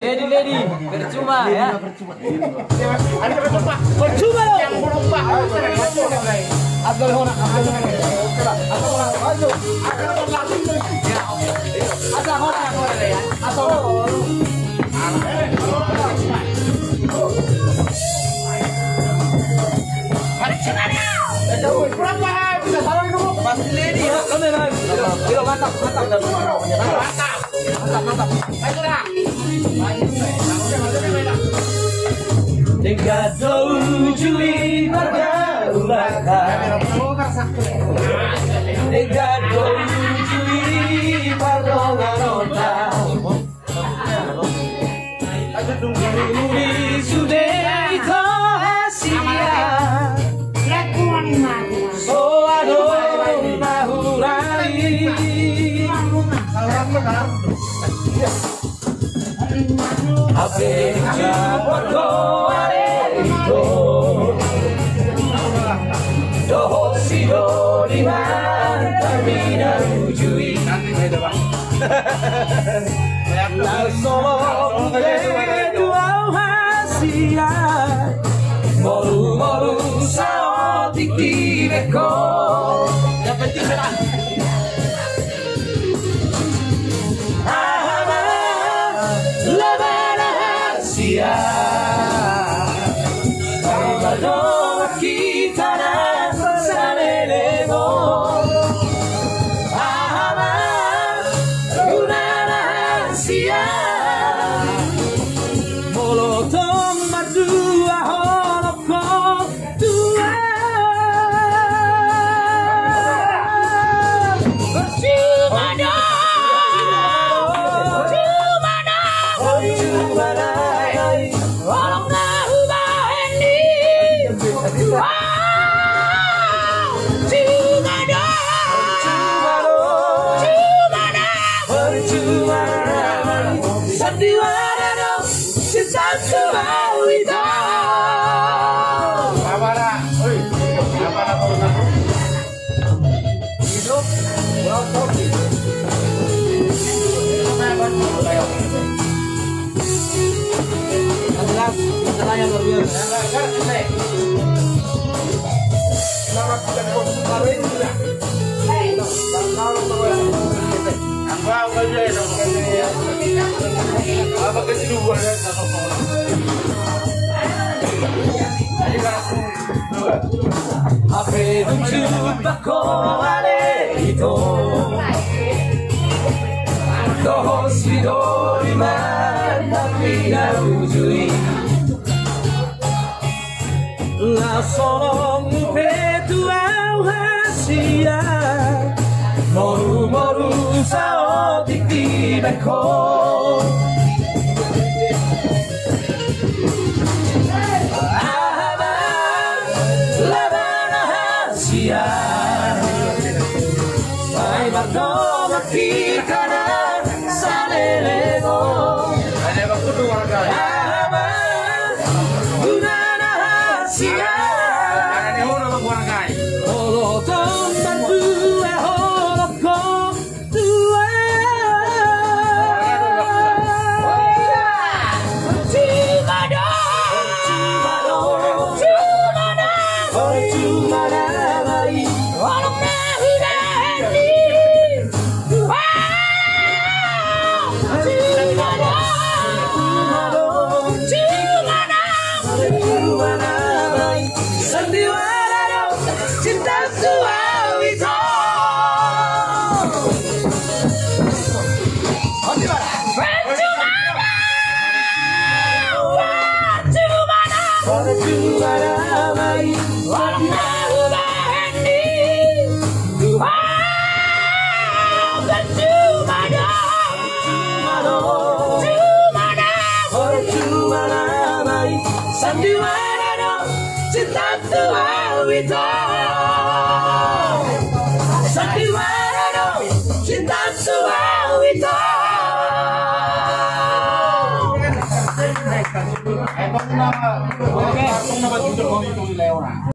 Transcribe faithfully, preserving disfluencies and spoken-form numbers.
Lady, lady, percuma ya. Percuma lo. Asal hona, asal hona. Asal hona, asal hona. Pasti lady. Mantap, mantap. Mantap, mantap. Denggan do uju i pargaulanna. Denggan do uju i pardonganonta. Muli sude ito hasian. So adong na hurai. Hape uju pargoar i do. Dohot sidoli ma tarmina uju i. Laos olo muse tu au hasian. Morumoru saotik dibahen ho. Aha ma labana hasian? Ai mardongan hita na saleleng on. Aha ma gunana hasian? Molo tong mardua holong ho tu au. Percuma do, percuma do, percuma do. Holong na hubahen i. Percuma do, percuma do, percuma do. Sandiwara do. Cinta tu au ito. Apa dah? Oi. Apa dah? Hidup. Pulau Toki. Yang jelas, masalah yang luar biasa. Selamat bulan Puasa. Hape dung jumpa ho ale ito, dohot sidoli ma tarmina uju i. Laos holong muse tu au hasian, morumoru saotik dibahen ho. Aha ma labana hasian? Ai mardongan hita na saleleng on. Aha ma gunana hasian? Molo tong mardua holong ho tu au. Percuma do, percuma do, percuma do, percuma do. Holong na hubahen i. Sandiwara do cinta tu au ito. Percuma do, percuma do, percuma do. Holong na hubahen i. Percuma do, percuma do, percuma do, percuma do. Sandiwara do cinta tu au ito. Sandiwara do cinta tu au ito.